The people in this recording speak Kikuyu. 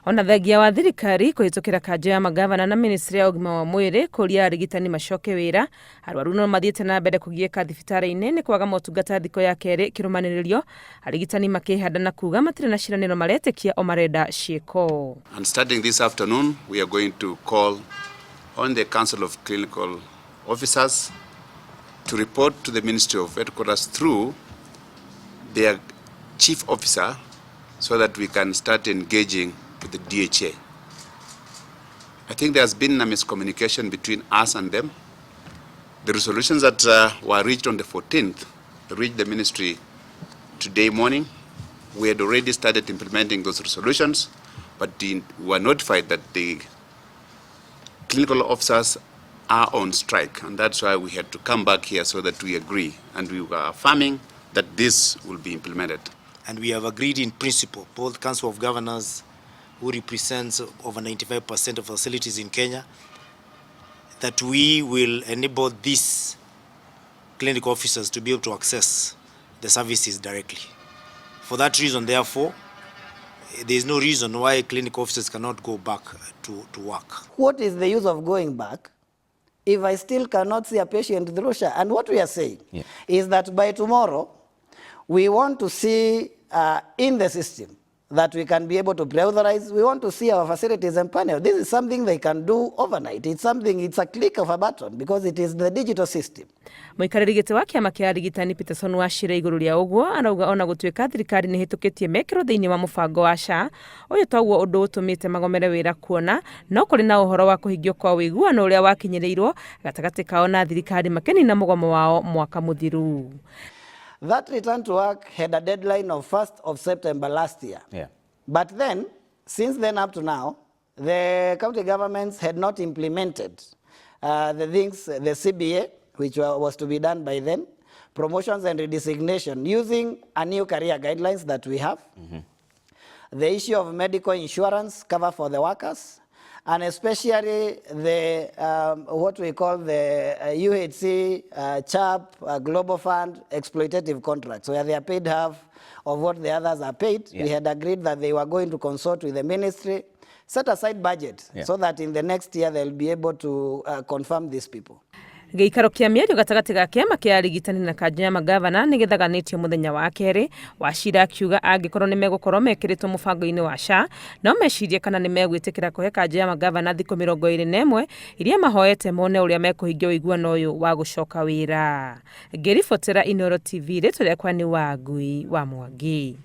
Ona thengia wa thirikari kũhĩtũkĩra kanjũ ya magavana na ministry ya ũgima wa mwĩrĩ kũria arigitani macoke wĩra, arwaru no mathiĩte na mbere kũgiĩka thibitarĩ-inĩ nĩ kwaga motungata thikũ ya kerĩ kĩrũmanĩrĩrio, arigitani makĩhanda na kuga matirĩ na ciĩranĩro maretĩkia o marenda ciĩko. And starting this afternoon, we are going to call on the Council of Clinical Officers to report to the Ministry of Headquarters through their chief officer so that we can start engaging with the DHA. I think there's been a miscommunication between us and them. The resolutions that were reached on the 14th reached the ministry today morning. We had already started implementing those resolutions, but we were notified that the clinical officers are on strike, and that's why we had to come back here so that we agree, and we were affirming that this will be implemented. And we have agreed in principle, both Council of Governors, who represents over 95% of facilities in Kenya, that we will enable these clinical officers to be able to access the services directly. For that reason, therefore, there is no reason why clinical officers cannot go back to work. What is the use of going back if I still cannot see a patient through SHA? And what we are saying is that by tomorrow, we want to see in the system that we can be able to pre-authorize. We want to see our facilities empaneled. This is something they can do overnight. It's something, it's a click of a button because it is the digital system. Mũikarĩri gĩtĩ wa kĩama kĩa arigitani Peterson Wachira igũrũ rĩa ũguo arauga ona gũtuĩka thirikari nĩ ĩhĩtũkĩtie mekĩro thĩinĩ wa mũbango wa SHA, ũyũ toguo ũndũ ũtũmĩte magomere wĩra kuona no kũrĩ na ũhoro wa kũhingio kwa ũiguano ũrĩa wakinyĩrĩirwo gatagatĩ kao na thirikari makĩnina mũgomo wao mwaka mũthiru. That return to work had a deadline of 1st of September last year. But then, since then up to now, the county governments had not implemented the things, the CBA, which was to be done by then, promotions and redesignation using a new career guidelines that we have, the issue of medical insurance cover for the workers, and especially the what we call the UHC, CHAP, Global Fund exploitative contracts, where they are paid half of what the others are paid. We had agreed that they were going to consult with the ministry, set aside budget so that in the next year they'll be able to confirm these people. Gĩikaro kĩa mĩario gatagatĩ ga kĩama kĩa arigitani na kanjũ ya magavana nĩ gĩthaganĩtio mũthenya wa kerĩ. Wachira akiuga angĩkorwo nĩ megũkorwo mekĩrĩtwo mũbango-inĩ wa SHA, no mecirie kana nĩ megwĩtĩkĩra kũhe kanjũ ya magavana thikũ 21 iria mahoete mone ũrĩa mekũhingia ũiguano ũyũ wa gũcoka wĩra. Ngĩribotera Inooro TV, rĩtwa rĩakwa nĩ Wangui wa Mwangi.